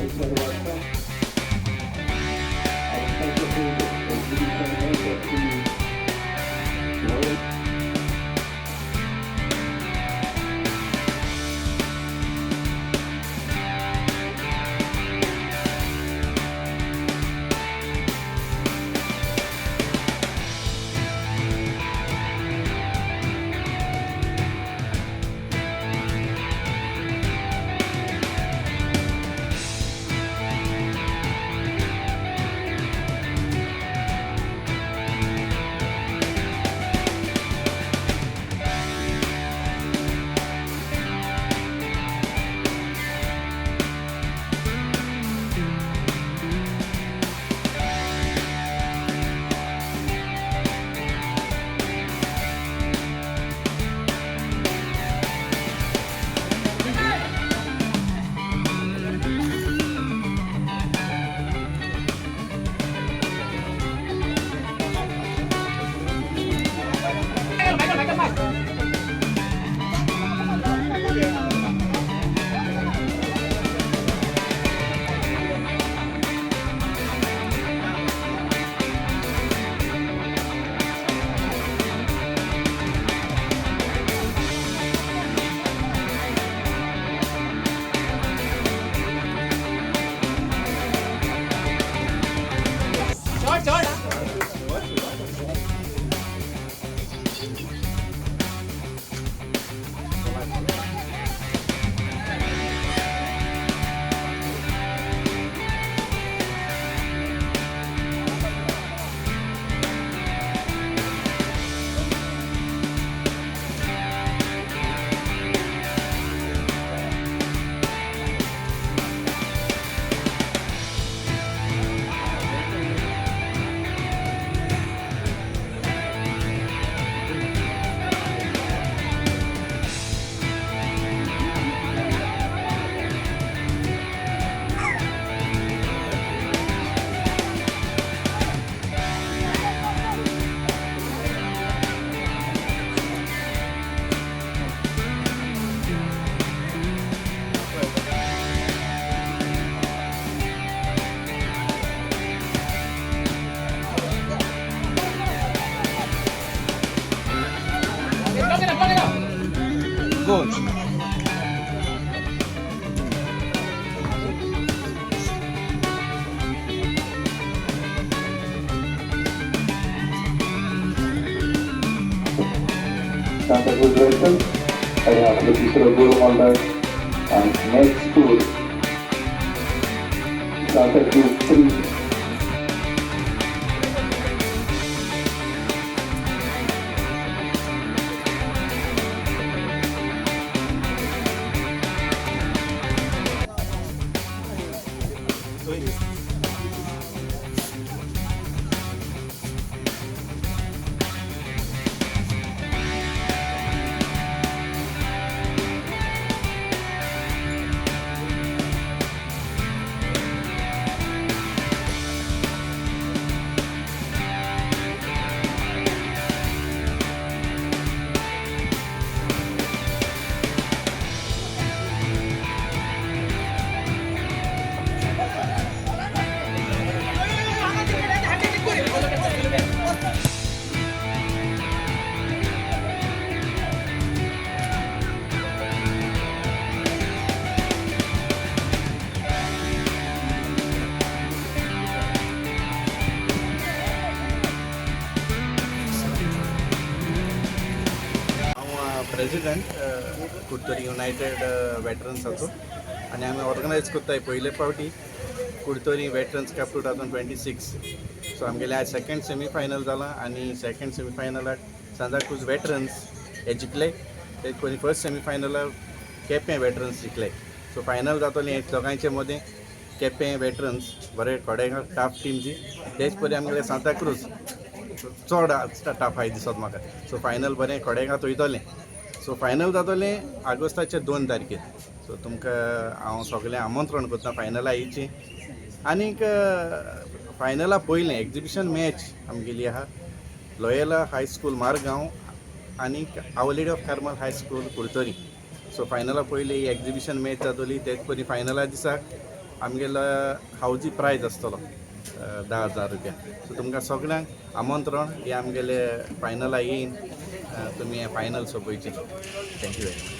4.5 वाजता आणि Santa Cruz exhibition match आसतली. Goal. Santacruz veterans आणि आपलं तिसरं गोल मारलं आणि नेक्स्ट स्कोर सांताक्रूज 3. हांव प्रेजिडंट कुडतरी युनायटेड वेटरन्साचो आनी आमी ऑर्गनायज करताय पयले फावटी कुडतरी वेटरन्स कप 2026. सो आमगेले आयज सेकंड सेमीफायनल जालां आनी सेकंड सेमीफायनलाक सांताक्रूज वेटरन्स हे जिखले. ते पयलीं फर्स्ट सेमीफायनलाक केपें वेटरन्स जिखले. सो फायनल जातलें हे दोगांयचे मदें. केपें वेटरन्स बरे थोडे टाफ टीम जी, तेच परी आमगेले सांताक्रूज चड टाफ आहाय दिसत म्हाका. सो फायनल बरें खडेगांत वयतलें. सो फायनल जातलें ऑगस्टाचे 2 तारखेर. सो तुमकां हांव सगळें आमंत्रण करता फायनला येयचें. आनीक फायनला पयलें एग्जिबिशन मॅच आमगेली आहा, लोयला हायस्कूल मारगांव आनीक our lady of Carmel high school Curtorim. So फायनला पयली एग्जिबिशन मॅच जातली. तेच परी फायनला दिसाक आमगेलो हावजी प्रायज आसतलो 10,000 रुपया. सो तुमकां सगळ्यांक आमंत्रण हे आमगेले फायनला येवन तुमी हे final सोंपयची. Thank you very much.